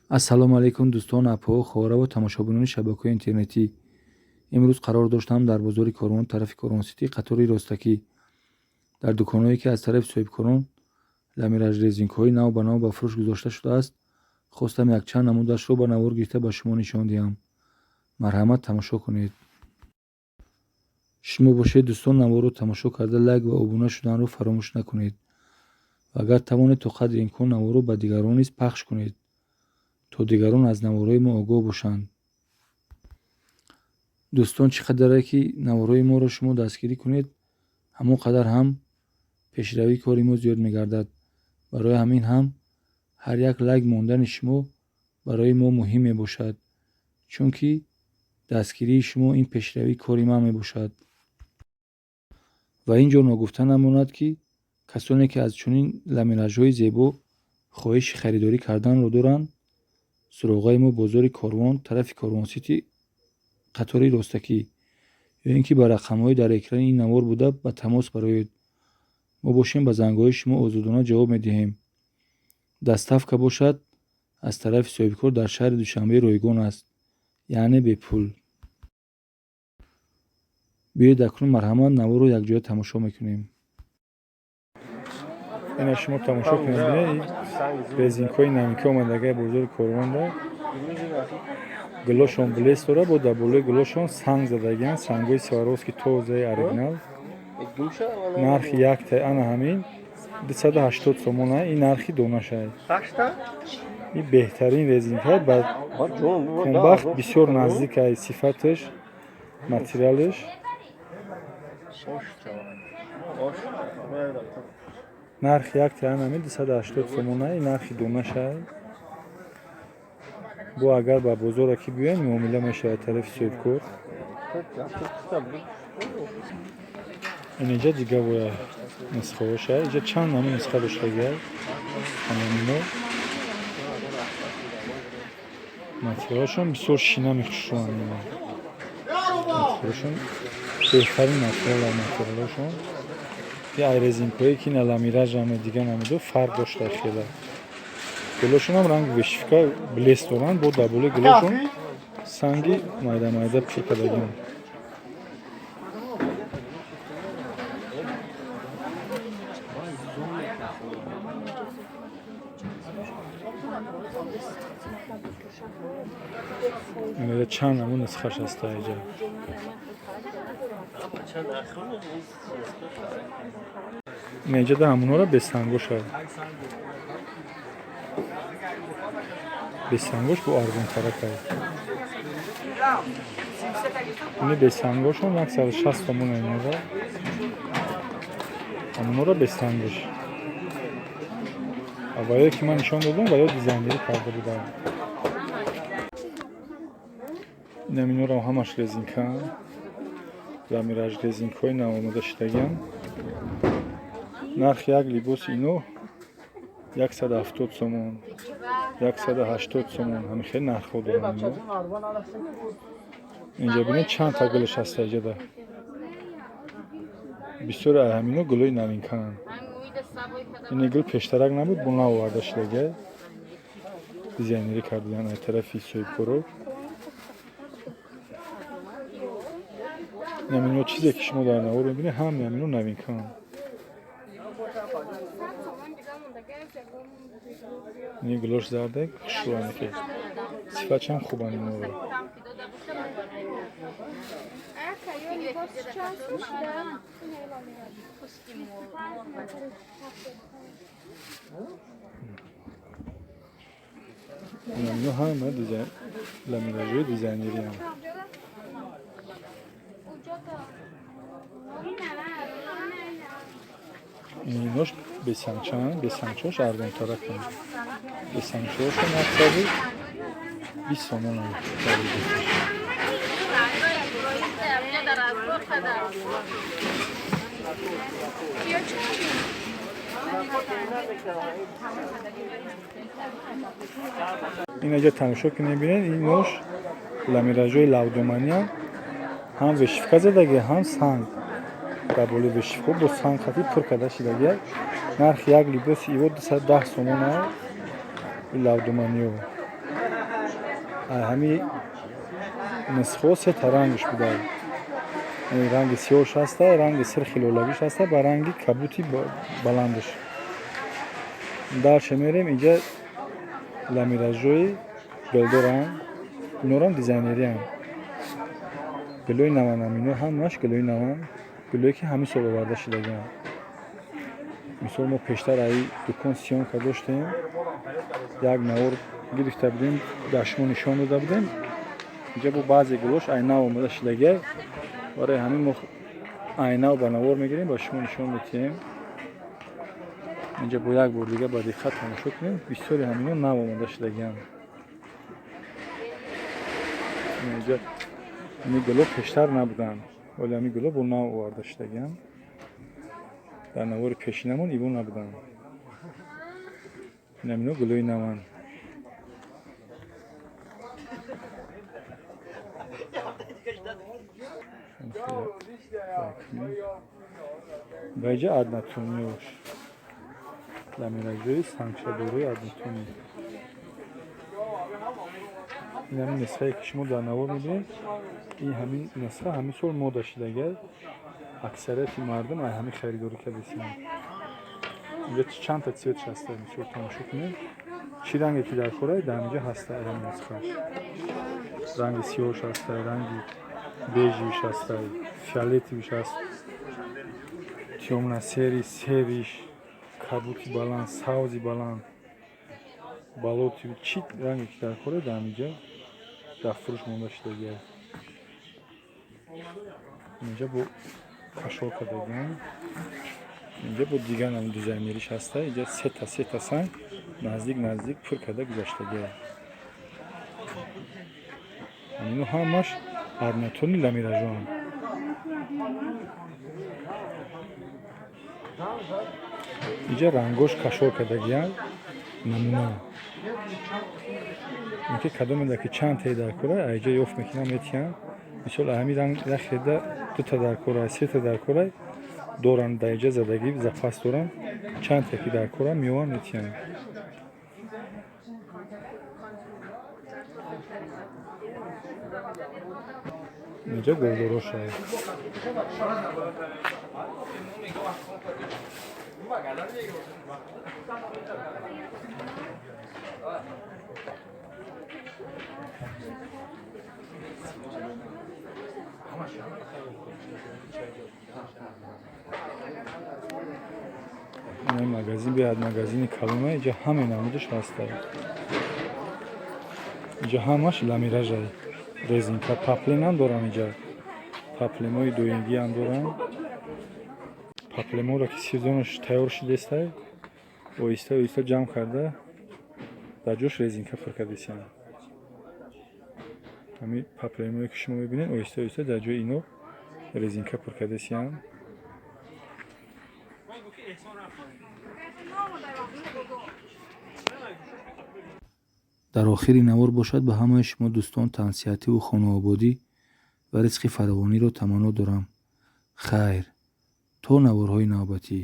Ассалому алайкум, дӯстон, апоҳо, хоҳараву тамошобинони шабакаҳои интернетӣ. Имрӯз қарор доштам дар бозори Корвон, тарафи Корвонситӣ, қатори ростакӣ, дар дуконҳое, ки аз тарафи соҳибкорон ламираж резинкаҳои нав ба нав ба фурӯш гузошта шудааст, хостам якчанд намудашро ба навор гирифта ба шумо нишон диҳам. Марҳамат, тамошо кунед. Шумо бошед, дӯстон, наворро тамошо карда, лайк ва обуна шуданро фаромӯш накунед ва агар тавонед, то қадри имкон наворро ба дигарон низ пахш кунед, то дигарон аз наворҳои мо огоҳ бошанд. Дӯстон, чӣ қадаре ки наворҳои моро шумо дастгирӣ кунед, ҳамон қадар ҳам пешравии кори мо зиёд мегардад. Барои ҳамин ҳам ҳар як лайк мондани шумо барои мо муҳим мебошад, чунки дастгирии шумо ин пешравии кори ман мебошад. Ва ин ҷо ногуфта намонад, ки касоне, ки аз чунин ламиражҳои зебо хоҳиши харидорӣ карданро доранд, суроғаи мо бозори Корвон, тарафи Корвонситӣ, қатори ростакӣ, ё ин ки ба рақамҳои дар экрани ин навор буда ба тамос бароед. Мо бошем, ба зангҳои шумо озодона ҷавоб медиҳем. Доставка бошад, аз тарафи соҳибкор дар шаҳри Душанбе ройгон аст, яъне бепул. Биёед акнун, марҳамат, наворро якҷоя тамошо мекунем. Ина шумо тамошо кунед, бинед, резинкаҳои навинка омадагаи бозори Корвонда. Гулошон блеск дора, бо дар болои гулошон санг задагианд, сангҳои Сваровски, тозаи оригинал. Нархи якта ана ҳамин 280 сомона, ин нархи донашай. Ин беҳтарин резинка, ба кунбахт бисёр наздик ай, сифаташ, материалаш. Нархи якта ана ҳамин 280 сомона, ин нархи донашай. Бо агар ба бозора ки биёем, муомила мешавад тарафи соҳибкор. Инҷа дига боя нисхаҳоша, инҷа чанд намуд нисха доштагиай. Ҳамаино материалашон бисёр шина мехушӯанд. Материалашон беҳтарин материал, материалашон. Ай резинкое ки на ламиражаме, дига намудо фарқ дошта хела. Гулошонам ранги вышивка, блеск доранд, бо дар болои гулошон санги майда майда пур кардагианд. Чанд намуд нисхаш ҳаста иҷа. Инҷа да ҳамонҳоро бесангоша. Бесангош бо арзонтарак ай. Ини бесангошон 160 сомон инора. Ҳамонҳоро бесангош. А ваё, ки ман нишон додам, ваё дизайнерӣ карда буданд. Инам инорам ҳамаш резинкаанд. Ламираж резинкаҳои навомода шудагианд. Нархи як либоси ино 170 сомон, 180 сомон, ҳамин хел нархҳо доранд ино. Инҷа бинед, чанд та гулаш ҳаста иҷада. Бисёре аз ҳамино гулои навинкаанд. Ини гул пештарак набуд, бо нав оварда шудагиай. Дизайнерӣ кардагианд аз тарафи соҳибкоро. Инамино чизе, ки шумо дар навор мебинед, ҳамаи ҳамино навинкаанд. Ини гулош зардак, хушрӯяне, ки сифатшам хубанд инора. Инамино ҳама ламиражҳои дизайнерианд. Инош бесангчаанд, бесангчаош арзонтараканд. Бесангчаошон 120 сомонанд. Инаҷа тамошо кунед, бинед, инош ламиражҳои лавдоманианд. Ҳам вышивка задаги, ҳам санг. Дар болои вышивка бо санг хати пур карда шудагиай. Нархи як либоси иво 210 сомон ай. Лавдоманиё. Ҳами нисхо сета рангш буда. Ранги сиёҳш ҳаста, ранги сирхи лолагиш ҳаста ба ранги кабути баландш. Дальше мерем, инҷа ламиражои гулдоранд. Инорам дизайнерианд. Гулои наванам, ино ҳамаш гулои наванд. Гулое ки ҳамин сол оварда шудагианд. Мисол, мо пештар аи дукон съёмка доштем, як навор гирифта будем, дар шумо нишон дода будем. Инҷа бо баъзе гулош ай нав омода шудагиай. Барои ҳамин мо ай нав ба навор мегирем, ба шумо нишон медиҳем. Инҷа бо як бор дига ба диққат тамошо кунем. Бисёри ҳамино нав омода шудагианд. Инҷа ҳамин гуло пештар набуданд, вале ҳамин гуло бо нав оварда шудагианд. Дар навори пешинамон ибо набуданд. Инамино гулои наванд. Ва инҷа однотониёш, ламиражои сангшадорои однотонӣ. Ин ҳамин нисхае ки шумо дар навор мебинед, ин ҳамин нисха ҳамин сол мода шудагиай. Аксарияти мардум ай ҳамин харидорӣ кардесианд. Инҷа чандта цветш ҳаста, мисол тамошо кунед. Чӣ ранге ки дар кор ай, дар ҳаминҷа ҳаста ҳамин нисхааш. Ранги сиёҳш ҳаста, ранги бежевиш ҳаста, фиолетовиш ҳаст, тёмно-серый, серыйш, кабути баланд, савзи баланд, болоти, чӣ ранге ки дар кор ай, дар ҳаминҷа дар фурӯш монда шудагиай. Инҷа бо кашол кардагианд. Инҷа бо дигар намуд дизайнериш ҳаста. Инҷа сета сета санг наздик наздик пур карда гузаштагиай. Ино ҳамаш однотонный ламиражоанд. Инҷа рангош кашол кардагианд, намуна. Инки кадоме ки чанд таи дар кора, айҷа ёфт мекунам, метиҳанд. Мисол, ҳамин ранг як хеда дута дар кора, сета дар кора доранд, дар инҷа задагӣ запас доранд. Чанд та ки дар кора меованд, метиҳанд. Инҷа гулдорош ай. Ин магазин беҳад магазини калона, инҷа ҳаме намудаш ҳаста. Инҷа ҳамаш ламиражай. Резинка, паплинам дорам инҷа. Паплимои доимгиам дорам. Паплиморо ки сезонаш тайёр шудестай, оҳиста оҳиста ҷамъ карда дар ҷош резинка пур кардесиям. Ҳамин паплимое ки шумо мебинед, оҳиста оҳиста дар ҷои ино резинка пур кардесиям. Дар охири навор бошад, ба ҳамаи шумо дӯстон тансиҳативу хонаободӣ ва ризқи фаровониро таманно дорам. Хайр, то наворҳои навбатӣ.